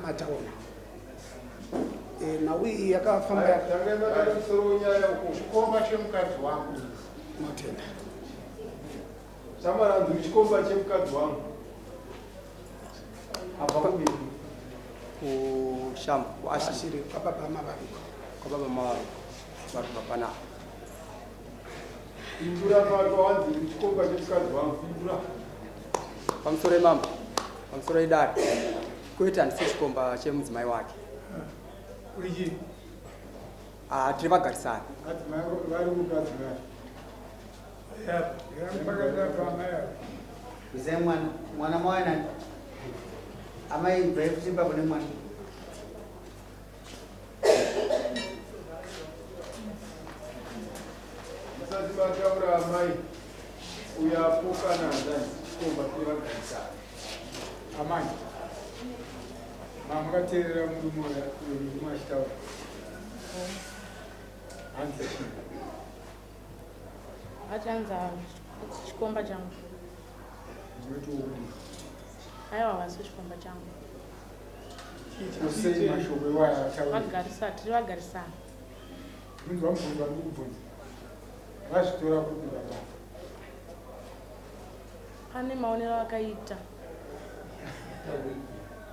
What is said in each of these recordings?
naMataona. Eh, nhau iyi yakafamba Tangai mataura musoro wenyaya uko. Chikomba chemukadzi wangu. Tinotenda. Chamaranzi chikomba chemukadzi wangu. Abva kupi? Kushamba, kuAshiri. Ashiri kwababa Mavaviko. Kwababa Mavaviko vari kubva panapa. Pindura pawanzi chikomba chemukadzi wangu. Pindura. Pamusoro imambo, pamusoro idare. Kwete, handisi chikomba chemudzimai wake. Uri chii? Ah, tiri vagarisani. Madzimai vari mukadzi vacho. Bvisai mwana, mwana mauya nani? Amai bvai kuchimba kune mwana. Musati mataura amai, uyo apokana hanzanzi chikomba chevagarisani. Amai, mamakateerera murume uya uyo murume achitaura. Hanzi chii? Achanza chikomba changu. Ndinoti wokudii? Aiwa, vasi chikomba changu. Sei mashoko iwaya ataura? Vagarisa, tiri vagarisana. Munzwa mubvunzo wandiri kubvunza. Vazvitora kupi baba? Pane maonero akaita.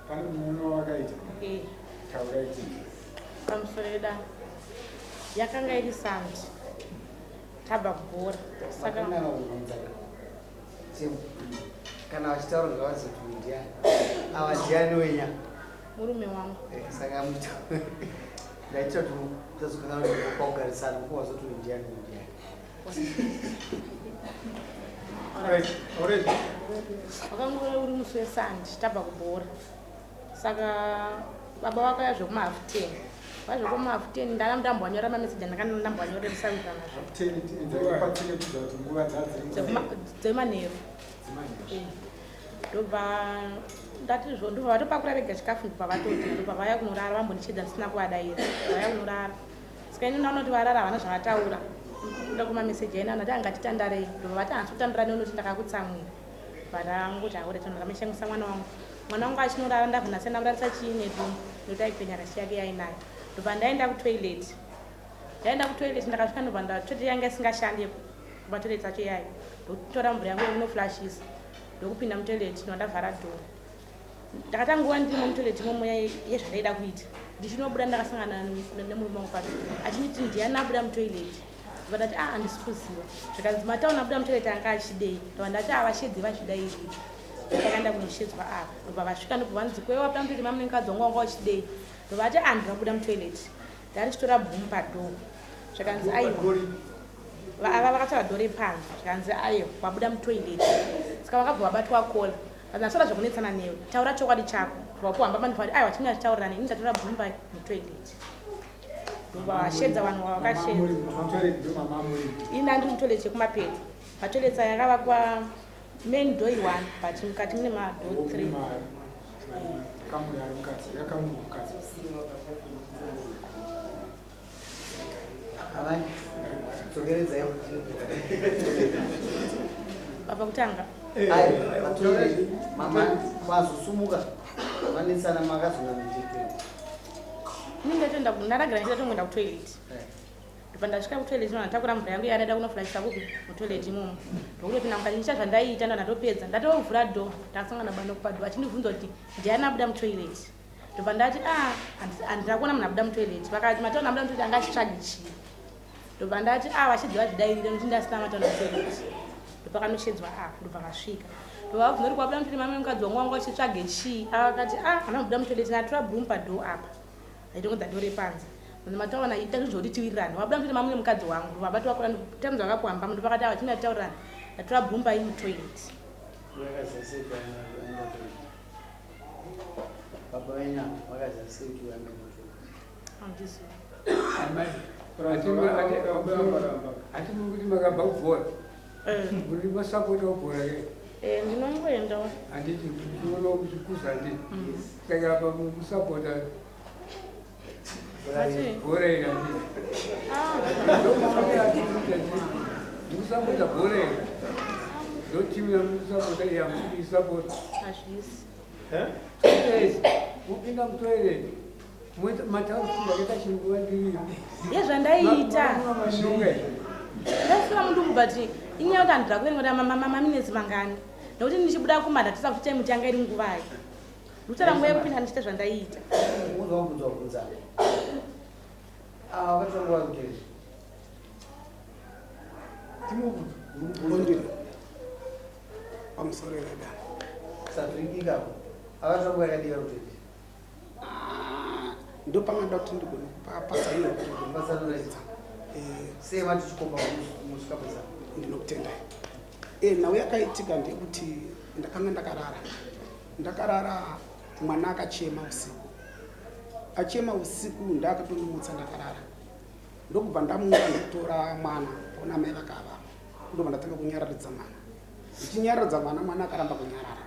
Pane muono wakaita. Eh. Taurai tinzwe. Pamusoro eda. Yakanga iri Sunday. Tabva kubhora. Saka Makona kubvunza. Chemu. Kana vachitaura ngavazoti uyu ndiani. Ava ndiani wenya? Murume wangu. Eh, saka muto. Ndaitira kuti mutazokanganwa kuti pakugarisana kuko wazoti uyu ndiani uyu ndiani. Alright, alright. Wakangove uri musi weSunday tabva kubhora. Saka baba vakauya zvekuma 10:30. Vazvekuma 10:30 ndanga ndambonyora mameseji andanga ndambonyorera musawirirana nazvo. 10 dzakapatine kudza kuti nguva dzadziri Dzemanheru. Dzemanheru. Eh. Ndobva ndati zvo ndobva vatopakura vega chikafu ndobva vatodya ndobva vauya kunorara vambondichedza ndisina kuvadaira. Vauya kunorara. Saka ini ndaona kuti varara havana zvavataura. Ndoda kumameseji aina ndati angatitandarei. Ndobva vati handisi kutandara newe nekuti ndakakutsamwira. Vandangoti haure tondora meshamisa mwana wangu. Mwana wangu achinorara ndabva ndasiyana kurarisa chiine room nekuti aipenya rashi yake yainayo. Ndobva ndaenda kutoilet. Ndaenda kutoilet ndakasvika ndobva nda toilet yanga isingashandi patoilet acho yayo. Ndokutora mvura yangu yekunoflashisa. Ndokupinda mutoilet ndobva ndavhara door. Ndakatanga nguva ndirimo mutoilet imomo yezvandaida kuita. Ndichinobuda ndakasangana nemurume wangu pacho. Achinditi ndiani abuda mutoilet. Ndobva ndati ah handisi kuziva. Zvikanzi mataona abuda mutoilet anga achidei. Ndobva ndati ah vashedzi vazvidairire. Ndakaenda kunoshedzwa apa. Ndobva vasvika ndobva vanzi kwewe wabuda mutoilet mamune mukadzi wangu wanga uchidei. Ndobva vati ah ndinobuda mutoilet. Ndarichitora bhumu padoor. Zvikanzi aiwa. Ava vakatora door repanze. Zvikanzi aiwa wabuda mutoilet. Saka vakabva vabatwa kola. Ndasara zvekunetsana newe. Taura chokwadi chako. Wakuhamba manifari aiwa chinga chitaurirana ini ndatora bhumu pa mutoilet. Ndobva vashedza vanhu vavakashedza. Ini ndandiri mutoilet yekumapeto. Patoilet aya yakavakwa main door i1 but mukati mune madoor 3. Kamuri ari mukati, yakamuri mukati. Amai, dzokeredzai. Baba kutanga. Ai, patoilet mama mazosumuka manetsana makazonamijekera. Ini ndatoenda ndaragara ndichida tongoenda kutoilet. Ndobva ndasvika kutoilet ndobva ndatakura mvura yangu yandaida kunoflashisa kupi mutoilet imomo. Ndokutopinda mukati ndichiita zvandaiita ndobva ndatopedza. Ndatovhura door ndakasangana baba ndokupa door achindibvunza kuti ndiani abuda mutoilet. Ndobva ndati ah handina kuona munhu abuda mutoilet. Vakati mataona abuda mutoilet anga achitsvagi chii. Ndobva ndati ah vachidzi vazvidairire nekuti ndasina mataona mutoilet. Ndopakanoshedzwa apa ndobva vasvika. Ndobva vabvunza kuti kwabuda mutoilet mame mukadzi wangu wanga uchitsvage chii. Akati ah handina kubuda mutoilet ndatora broom padoor apa. Ndaitongodza door repanze. Munhu mataona ita zvinhu zvekuti tiwirirane. Wabuda mutoilet mamune mukadzi wangu. Ndobva vabatwa kura times vakakuhamba ndobva vakati ah chimira taurirane. Ndatora broom pai mutoilet. Baba venyu vakaziva sei kuti vaenda mutoilet? Handizivi. Amai, ati muri kuti makabva kubhora. Muri masapota kubhora ke? Eh, ndinongoendawo. Handiti kuona kuchikuza handiti. Saka apa muri kusapota bhora iri handiti. Ndikusapota bhora iri. Ndo timu yamukusapota iya mukuisapota. Hazvisi. Two days mopinda mutoilet, mataura kuti ndakaita chinguva ndiriyo. Yezvandaiita. Mashonga. Ndasvika mudumbu, but inyaya yekuti handida kuverenga kuti maminetsi mangani, nekuti ndichibuda kumba ndatisa kuti time kuti yanga iri nguvai. Ndikutaura nguva yekupinda ndichiita zvandaiita. Mubvunzo wabvunzwa bvunza. Ava vakatora nguva kutoilet? Ondiri pamusoro yeda. Savhiringikapo, akatora nguva yakadiwa kutoilet? Ndo pangada kuti ndigone kupatsanura kuti ndigone Patsanura. kuedza. Sei mati chikomba musvika pesa? Ndinokutendai. Nhau yakaitika ndeyekuti ndakanga ndakarara, mwana akachema usiku. Achema usiku, ndakatondimutsa ndakarara, ndokubva ndamuka ndokutora mwana. Paona mai vakava, ndobva ndatanga kunyararidza mwana. Ndichinyaradza mwana, mwana akaramba kunyarara.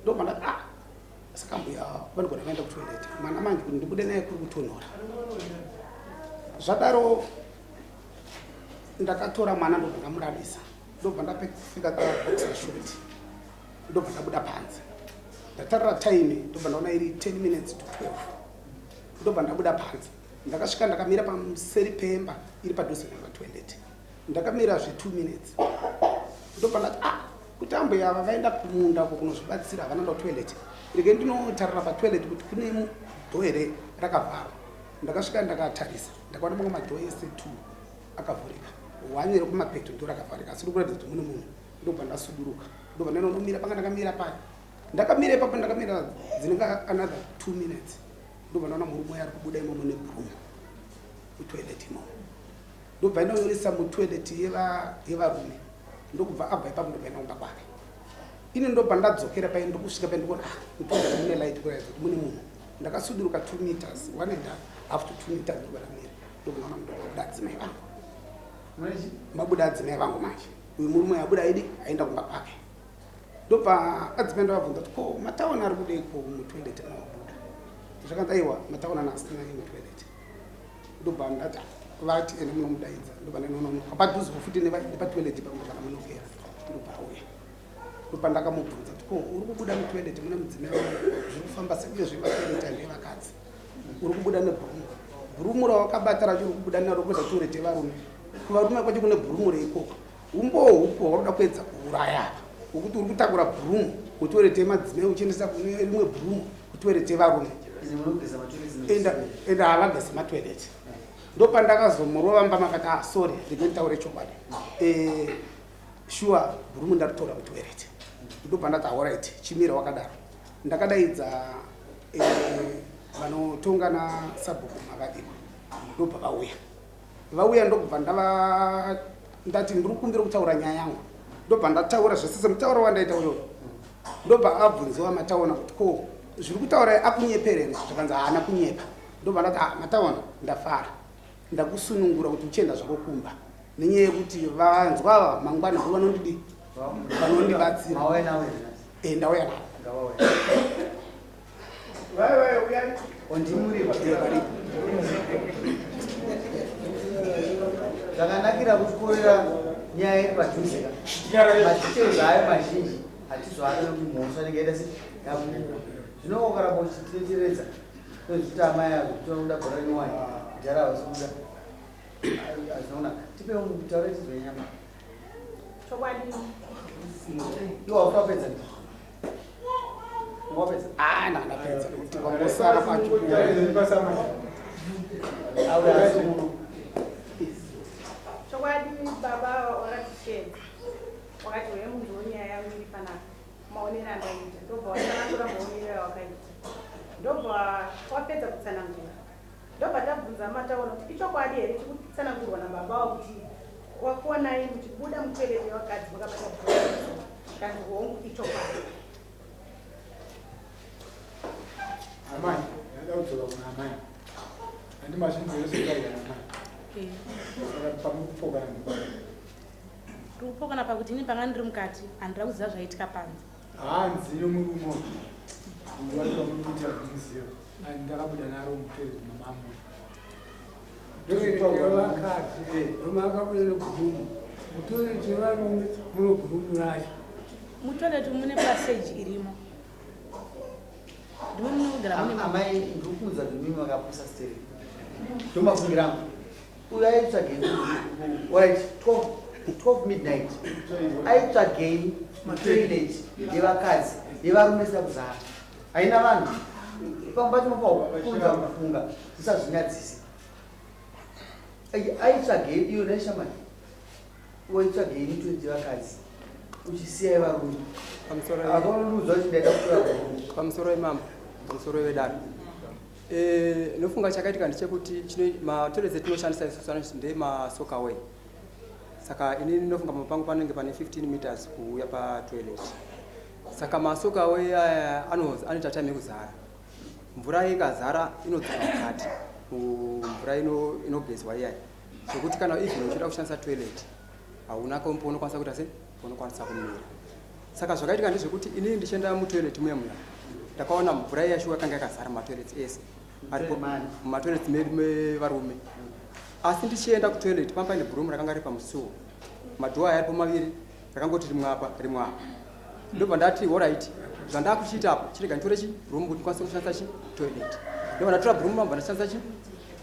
Ndobva ndati, "Ah, saka mbuya vanogona vaenda kutoilet." Mwana manje kuti ndibude naye kuri kutonhora. Zvadaro ndakatora mwana, ndobva ndamurarisa, ndobva ndapfeka kaboxer short, ndobva ndabuda panze. Ndatarira time, ndobva ndaona iri 10 minutes to 12. Ndobva ndabuda panze. Ndakasvika ndakamira pamuseri pemba iri padhuze nepatoilet. Ndakamira zve2 minutes, ndobva ndati, "Ah, kuti ambuya ava vaenda kumunda uko kunozvibatsira, havana enda kutoilet. Rege ndinotarira patoilet kuti kune door here rakavharwa." Ndakasvika ndakatarisa, ndakaona mamwe madoor ese two akavhurika. One rekumapeto ndo rakavharika, asi rikuratidza kuti mune munhu. Ndobva ndasuduruka, ndobva ndainonomira panga ndakamira paya. Ndakamira ipapo, ndakamira dzinenge another 2 minutes, ndobva ndaona murume uyo ari kubuda imomo nebroom mutoilet imomo. Ndobva inonyoresa mutoilet yevarume. Ndokubva abva ipapo, ndobva enda kumba kwake. Ini ndobva ndadzokera pai, ndokusvika pai, ndikuona, ah, mutoilet mune light, kuratidza kuti mune munhu. Ndakasuduruka 2 meters, 1.5 to 2 meters, ndobva ndamira. Ndobva ndaona munhu abuda, adzimai vangu. Mabuda adzimai vangu manje. Uyu murume abuda aidi aenda kumba kwake. Ndobva adzimai ndavabvunza kuti, "Ko mataona ari kudeiko mutoilet mawabuda?" Zvakanzi, "Aiwa, mataona naasina mutoilet." Ndobva ndati, vati, "Ende munomudaidza." Ndobva ndanononoka padhuzewo futi nepatoilet ipapo, ndobva ndamunokera. Ndobva auya, ndobva ndakamubvunza kuti, "Ko uri kubuda mutoilet mune mudzimai wangu, zviri kufamba sei? Uyezve matoilet andevakadzi, uri kubuda nebhurumu. Bhurumu rawakabata racho uri kubuda naro kuenda toilet yevarume. Kuvarume kwacho kune bhurumu reikoko. Umbowo hupo hwakuda kuedza kuuraya apa, wekuti uri kutakura bhurumu kutoilet yemadzimai uchiendesa kune rimwe bhurumu kutoilet yevarume." Enda havagezi matoilet. Ndopandakazomurova mbama, akati, "Ah, sorry, rege nditaure chokwadi. Sure, bhurumu ndaritora mutoilet." Ndobva ndati, "Alright, chimira wakadaro." Ndakadaidza vanotonga nasabhuku Mavadikwa. Ndobva vauya. Vauya, ndokubva ndava ndati, "Ndiri kukumbira kutaura nyaya yangu." Ndobva ndataura zvese semutauro wandaita uyoyo. Ndobva abvunziwa Mataona kuti, "Ko zviri kutaura akunyeperere?" Zvakanzi, "Haana kunyepa." Ndobva ndati, "Ah, Mataona, ndafara, ndakusunungura kuti uchienda zvako kumba, nenyaya yekuti vanzwava mangwana ndo vanondidi vanondibatsira." Ndauya navo. Vai vai, uyai. Varipo. Zvakanakira kutyorera nyaya iri padhuze ka, madetails ayo mazhinji hatizoana, nekuti mhosva inenge yaita se yabuda. Zvino ukaramba uchiteteredza kwezviti amai ako toda bhora nyowani, kudhara havasi kuda, hazvina kunaka. Tipewo mutaure tizwe nyama. Chokwadi. Iwe wapedza, wapedza? Ah, ndakandapedza nekuti kwangosara kwacho. Auya asi muno. Chokwadi, baba wakatishedza, wakati, "Uye munhu wenyaya yangu iri panapa, maonero andaita." Ndobva watsanangura maonero awakaita. Ndobva wapedza kutsanangura, ndobva tabvunza Mataona kuti ichokwadi here chikutsanangurwa nababa wavo kuti wakuonai muchibuda mutoilet yevakadzi makabata bhora. Kanzi, "Hongu, ichokwadi." Amai, ndada kudzoka kuna amai. Handi mazvinzire zvekutaurwa namai? Saka pamukupokana ndipaa? Tiri kupokana pakuti ini panga ndiri mukati, handida kuziva zvaitika panze. Hanzi nomurume uyu wacho wamukuita kumuziva, ndakabuda naro mutoilet mamambo. Vakadzi vamakabuda nebhurumu mutoilet yevarume muno bhurumu racho. Mutoilet mune passage irimo. Ndimo munogara mune Amai, ndikuudza kuti mimi makapusa steri. Ndomafungira angu. Uyu aitsvagei? Alright, 12 midnight aitsvagei mutoilet yevakadzi, yevarume isina kuzara, haina vanhu? Pamwe pacho mapakuudza kufunga zvisazvinyadzise. Aitsvagei iyo neshamani? Waitsvagei mutoilet yevakadzi uchisiya yevarume? Pamusoro. Akaundiudza kuti ndaida kutora varume. Pamusoro imambo, pamusoro wedare. Nofunga chakaitika ndechekuti matoilets etinoshandisa isusu anonzi ndemasoakaway. Saka inini ndinofunga pamba pangu panenge pane 15 meters kuuya patoilet. Saka masoakaway aya anoita time yekuzara. Mvura ikazara inodzoka mukati mvura inogezwa iyaya, zvekuti kana even uchida kushandisa toilet hauna paunokwanisa kuita sei, paunokwanisa kumira. Saka zvakaitika ndezvekuti inini ndichienda mutoilet muya muya, ndakaona mvura iya shuwa yakanga yakazara mumatoilets ese aripo mumatoilets medu mevarume. Asi ndichienda kutoilet pamba paine bhurumu rakanga riri pamusuwo, madoor aya aripo maviri, rakangoti rimwe apa, rimwe apa. Ndobva ndati, alright, zvandakuchiita apa, chirega nditore chi bhurumu kuti ndikwanise kushandisa chi toilet. Ndobva ndatora bhurumu, mabva ndashandisa chi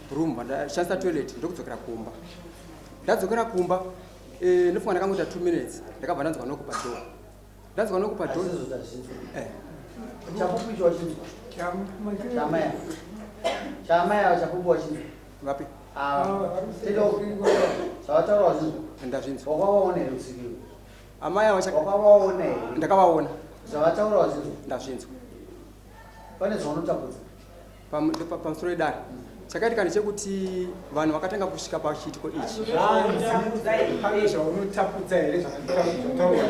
bhurumu, ndashandisa toilet, ndokudzokera kumba. Ndadzokera kumba, ndofunga ndakangoita 2 minutes, ndakabva ndanzwa knock padoor. Ndanzwa knock padoor. Hazvizvo zvazvinzwa. Chapupu icho wachinzwa? Chamaya, chamaya, chapupu wachinzwa? Vapi? Zvavataura wazvinzwa? Ndazvinzwa. Wakavaona here usiku iwo? Amai ava Wakavaona here? Ndakavaona. Zvavataura wazvinzwa? Ndazvinzwa. Pane zvaunotapudza? Pamusoro edare, chakaitika ndechekuti vanhu vakatanga kusvika pachiitiko ichi. Pane zvaunotapudza here zvakataurwa?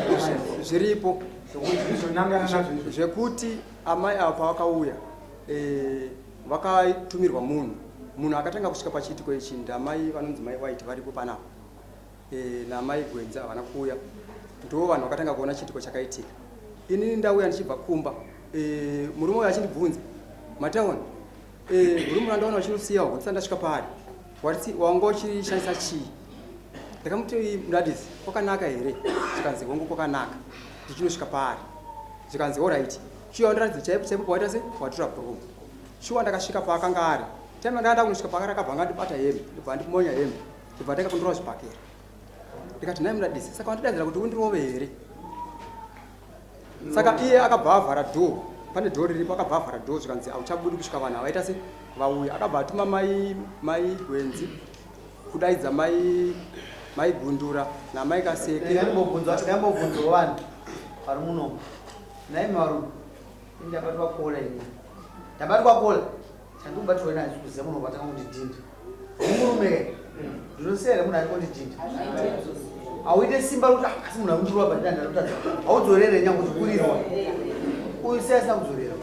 Zviripo. Zvokuti zvonangana nazvo izvo. Zvekuti amai ava pavakauya, vakatumirwa munhu. Munhu akatanga kusvika pachiitiko ichi ndamai vanonzi Mai White varipo panapa, namai Gwenzi havana kuuya. Ndo vanhu vakatanga kuona chiitiko chakaitika. Inini ndauya ndichibva kumba, murume uyo achindibvunza, "Mataona murume randaona uchinosiya uko ndisati ndasvika paari, wati wanga uchishandisa chii?" Ndakamuti, "Mudadisi, kwakanaka here?" Zvikanzi, "Hongu, kwakanaka." Ndichinosvika paari, zvikanzi, "Alright, chiuya undiratidze chaipo chaipo pawaita se watora bhurumu." Shuwa ndakasvika paakanga ari. Time ndakanda kunosvika paakari, akabva angandibata hembe, ndobva andimonya hembe, ndobva atanga kundirova zvibhakera. Ndikati, "Nhai mudadisi, saka wandidaidzira kuti undirove here?" Saka iye akabva avhara door. Pane door riripo, akabva avhara door, zvikanzi, "Hauchabudi kusvika vanhu havaita se vauya." Akabva atuma mai Gwenzi kudaidza mai Gundura namai Kaseke. Ndaimbobvunzwa vanhu vari muno. Naimi varume, ini ndabatwa collar, ini ndabatwa collar. Chandikubatirwa ina kuziva munhu watanga kundidhinda. Murume ke ndinosiya here munhu ari kundidhinda? Hauite simba rokuti, "Ah, asi munhu akundirova pandida ndarotadza." Haudzorere nyange uchikurirwa. Uyu sei asina kudzorera?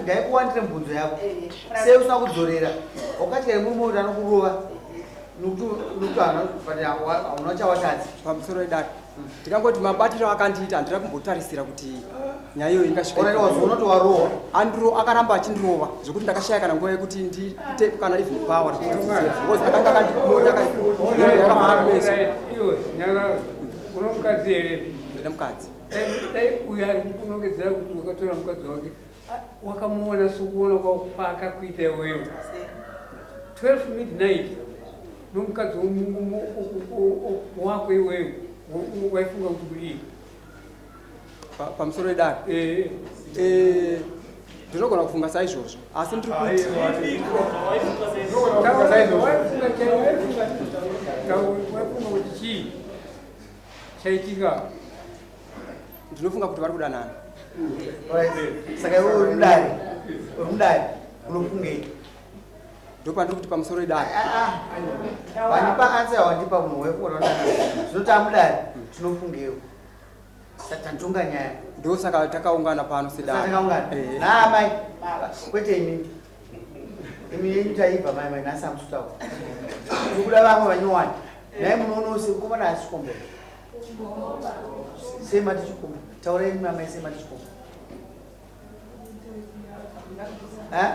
Ngaikuwandire mubvunzo yako. Sei usina kudzorera? Wakatya murume kuti anokurova nokuti hauna chawatadza? Pamusoro edare, ndikangoti mabatiro akandiita handina kumbotarisira kuti nyaya iyoyo ingasvika. Alright, wazoona kuti warohwa. Andiro akaramba achindirova zvekuti ndakashaya kana nguva yekuti ndiite kana even power because akanga akandimonya yakavhara meso. Iwe nyarara, uno mukadzi here? Ndine mukadzi. Dai uyo ari kukunongedzera kuti wakatora mukadzi wake, wakamuona sokuona kwaakakuita iwewe 12 midnight nomukadzi wako iwewe, waifunga kuti kudii? Pamusoro edare, ndinogona kufunga saizvozvo, asi ndiri kuti Waifunga kuti chii chaitika? Ndinofunga kuti vari kudanana. Alright. Saka iwe uri mudare, uri mudare, unofungei? Ndopandiri kuti pamusoro edare. Wandipa answer, wandipa munhu wekuona zvinoti amudare tinofungewo. Tatonga nyaya. Ndosaka takaungana pano sedare. Takaungana naamai, kwete imimi. Imi yenyu taibva mai mai nhasi hamusutaura. Tikuda vamwe vanyowani. Nai munoona use mukomana asi chikomba sei mati chikomba? Taurai imi amai, sei mati chikomba? Eh?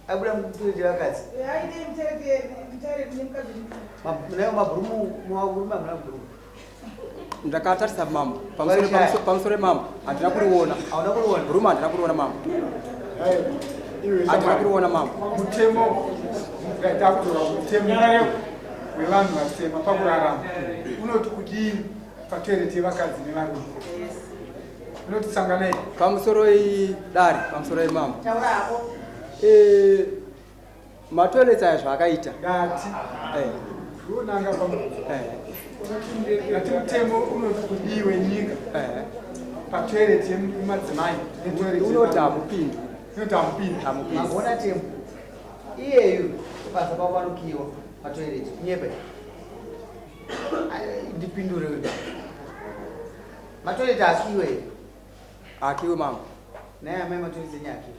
Abuda mutoilet vakadzi nayo mabhurumu, muvarume hamuna bhurumu. Ndakatarisa mambo. Pamusoro mambo handina kuriona. Hauna kuriona? Bhuruma handina kuriona mambo. Handina kuriona mambo. Mutemo takutora mutemo wevanhu vatema pakurarama unoti kudii patoireti yevakadzi nevarume? Unoti sanganai. Pamusoro dare, pamusoro mambo. Taura hako. Matoilets aya zvaakaita. Ndati. Unanga ngati mutemo unoti kudii wenyika patoireti yemadzimai netoireti Unoti hamupindwi. Unoti hamupindwi. Hamupindwi. Magona temo. Iyeyu basa pavo panokiwa patoireti. Kunyepe. Ndipindure wega. Matoireti akiwe here? Akiwe mambo. Naye amai matoireti enyu akiwe.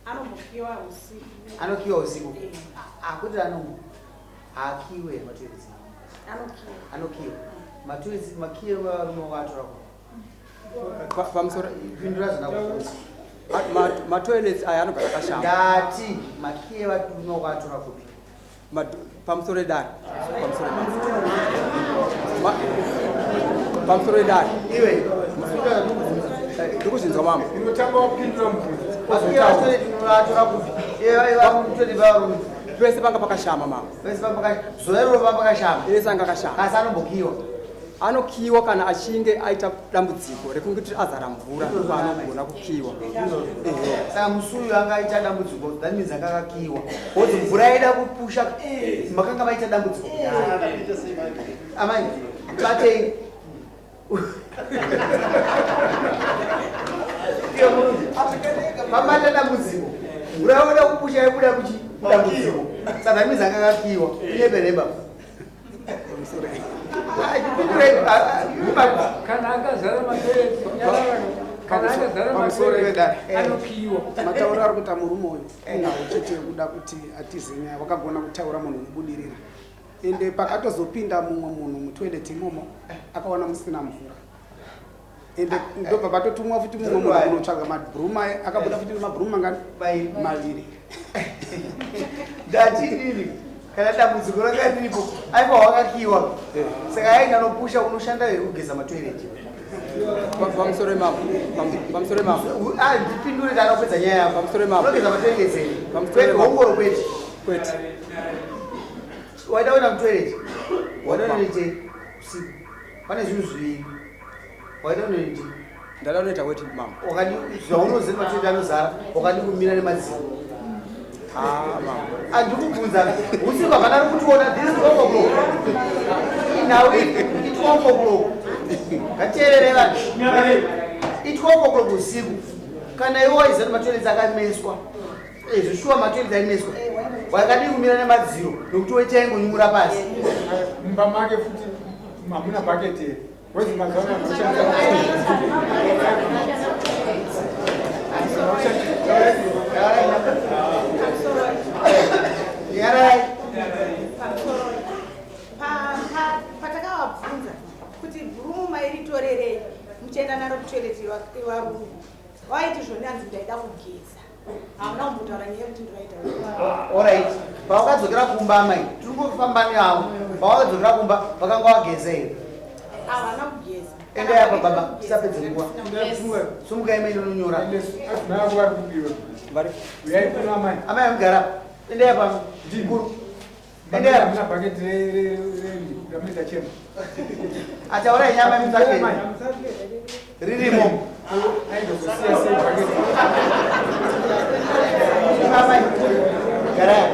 Anombokiwa usiku. Anokiwa usiku. Akuti anombo. Akiwe matoireti. Anokiwa. Anokiwa. Matoireti makiye varume vakatora ku. Pamusoro pindura zvandakubvunza. Matoilets aya anogara akashama. Ndati makiye varume vakatora kupi? Pamusoro edare. Pamusoro pamusoro edare. Iwe. Ndikuzvinzwa mambo. Inotanga wapindura mubvunzo. Makiye vatoireti vatora kupi? Iye vatoireti varume. Pese panga pakashama mambo. Pese panga pakashama. Zuva iroro panga pakashama. Ese anga akashama. Asi anombokiwa. Anokiwa kana achinge aita dambudziko rekunge kuti azara mvura paanogona kukiwa. Saka musi uyu anga aita dambudziko, that means anga akakiwa. Because mvura yaida kupusha, makanga maita dambudziko. Amai, batei. Iyo murume. Pamata dambudziko. Mvura yaida kupusha yabuda kuchi dambudziko. Saka that means anga akakiwa. Inyebereba. Kana akazara matoireti, kana akazara matoireti anokiwa. Matauro ari kuita murume uyu inhau chete yekuda kuti atize nyaya. Wakagona kutaura munhu unobudirira. Ende pakatozopinda mumwe munhu mutoilet imomo akaona musina mvura. Ende ndobva patotumwa futi mumwe munhu kunotsvaga mabhuruma aya, akabuda futi nemabhuruma mangani? Maviri. Ndati inini kana dambudziko ranga riripo aiva wakakiwa. Saka aenda anopusha unoshanda here kugeza matoireti? Pamusoro mambo. Pamusoro mambo. Ndipindure kana kupedza nyaya yako. Pamusoro mambo. Unogeza matoireti here? Pamusoro Kwete, mambo. ongoro kwete. Kwete. Waida kuenda mutoireti? Waida kunoite usiku. Pane zvinhu zviviri. Waida kunoite. Ndada kunoita weti mambo. Wakadi zvaunoziva matoireti anozara, wakadi kumira nemadziro. Mambo. Andikubvunza. Usiku hapana ari kutiona, this is 12 o'clock. Inhau i 12 o'clock. Ngateerere vanhu. I 12 o'clock usiku. Kana iwe waiziva kuti matoireti akameswa. Zvishuwa matoireti aimeswa. Wakadii kumira nemadziro nokuti weti yaingonyumura pasi. Mumba make futi hamuna bhaketi here? Wezi mazuva ano vanoshandisa Nyarai. Patakavabvunza kuti bhurumu mairitorerei muchienda naro kutoireti yevarume, vaiti zvoni hanzi ndaida kugeza. Hamuna kumbotaura nyaya yekuti ndiraita. Alright. Pawakadzokera kumba amai, tiri kufamba navo. Pawakadzokera kumba vakanga vageza here? Havana kugeza. Endai apa baba, tisapedze nguva. Sumukai mai ndinonyora. Amai amugara. Endai apa. Ndikuru. Endai apa. Hamuna bhaketi ramunoita chema. Ataurai nyama mutsvake. Ririmo. Aindozosiya sei bhaketi? Amai. Garai.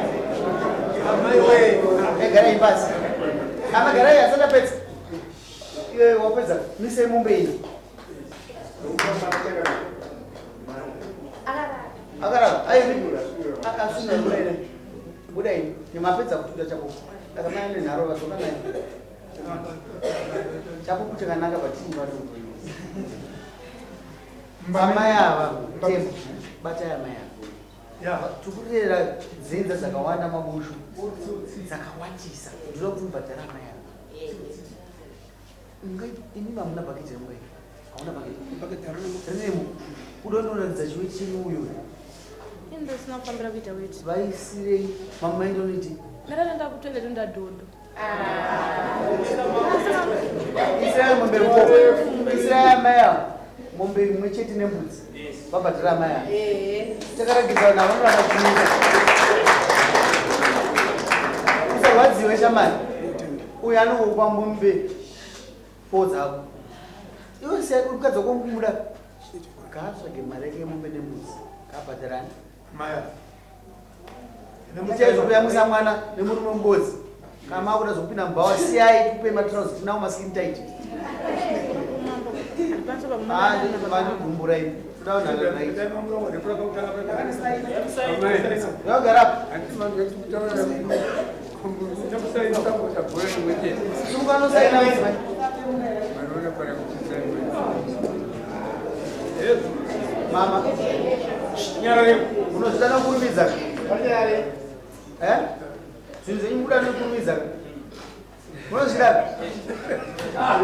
Garai pasi. Ama garai asati apedza. Iwe wapedza. Mise mombe iyi. Akarara. Ai akasuna buda ine. Buda ine. Nimapedza kututa chako. Saka mai ane nharo vadzoka naye. Chapupu chakanaka patini vato. Amai ava tembo. Batai amai ava. Tiri kurera dzenza dzakawanda mabushu. Dzakawandisa. Ndinoda kuti mubhadhara amai ava. Imi hamuna bhaketi remungai. Hauna bhaketi. Ririmo. Kuda kunoratidza chiwe chenyu uyu. Ini ndosina kufambira kuita weti. Vaisirei mamaindonoiti. Ndakatoenda kutoilet ndadhodho. Isirai mombe mukoko, isirai amai avo mombe imwe chete nembudzi, vabhadhara amai avo. Takarakidza vanhu ava vanoramba kunyika. Usarwadziwe shamani, uyu anongokupa mombe fo dzako. Iwe siya mukadzi wako kumuda, ngaatsvage mari yake yemombe nembudzi, ngaabhadharane. Maya. Itai zvokuyamwisa mwana nemurume mubodzi. Kana makuda zvokupinda mubhawa siyai tikupe matrouse tinawo maskin tight. Ah, mandigumbura imi. Toda kunhara right. Yogara apa. Simuka unosaina mudzimai. Mama. Unozvida nokurumidza. Eh? Zvinhu zvenyu mukuda nokurumidza. Munozvida? Ah,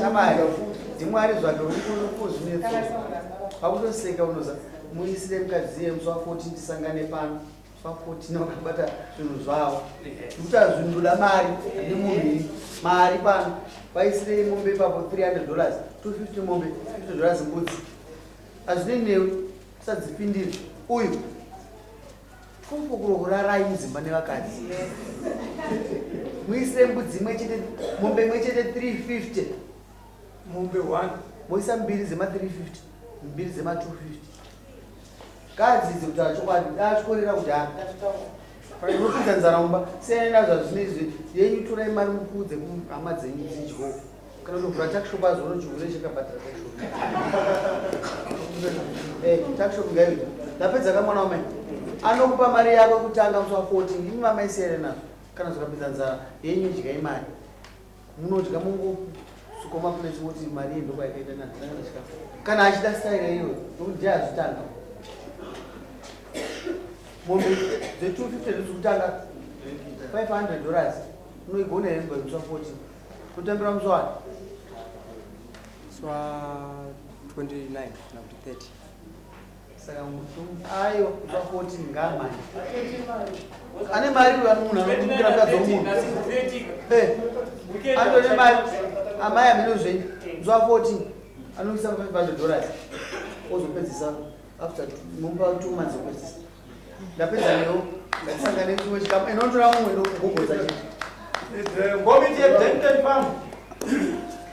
shamari. Ndimwari zvake kuzvinetso. Pakutoseka unoza muisire mukadzi iye musi wa 14 tisangane pano. Musi wa 14 wakabata zvinhu zvavo. Nekuti hazvindoda mari ndi munhu ini. Mari pano. Vaisirei mombe ipapo 300 dollars, 250 mombe, 50 dollars mbudzi. Hazvinei newe. Usadzipindire. Uyu kufukuro mudzimba nevakadzi. Muisire mbudzi imwe chete, mombe imwe chete 350. Mombe 1. Moisa mbiri dzema 350, mbiri dzema 250. Kadzidze kutaura chokwadi, datyorera kudhara. Unopinza nzara mumba, siyanai nazvo hazvinei yenyu torai mari mupudze kuhama dzenyu dzidyo. Kana kutovhura tuckshop azoona chihure chakabhadhara tuckshop. Eh, tuckshop ngaiwe. Ndapedza kamwana wamai. Anokupa mari yako kutanga musi wa 14, imi mamai siyane nazvo. Kana zvikapinza nzara yenyu idyai mari. Munodya mungosuka maplates moti mari iyi ndokwayakaita nandina kana chikafu. Kana achida style iyoyo, nokuti ndiye azvitanga. Mombe dze 250 ndozikutanga 500 dollars. Unoigona here kubva musi wa 14? Kutambira musi wani? Musi wa 29 kana kuti 30. Saka aiwa musi wa 14 ngaamhanye. Ane mari uyu munhu anokumukira mukadzi womunhu. Eh, atone mari amai amene zvenyu musi wa 14 anoisa 500 dollars ozopedzisa after mupa 2 months opedzisa. Ndapedza newo ngatisangane chimwe chikamu inotora mumwe ndokugogodza chete. Ngomiti yeBdenton Farm.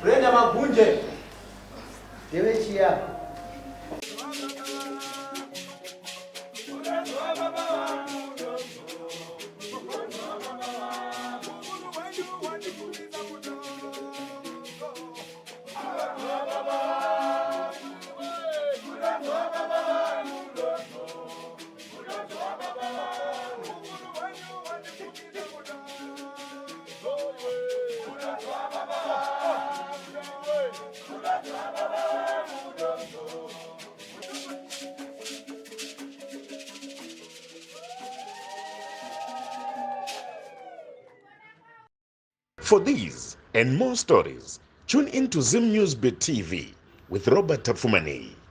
Brenda Magunje. Ndevechiya. For these and more stories, tune in to Zim News Bit TV with Robert Tafumani.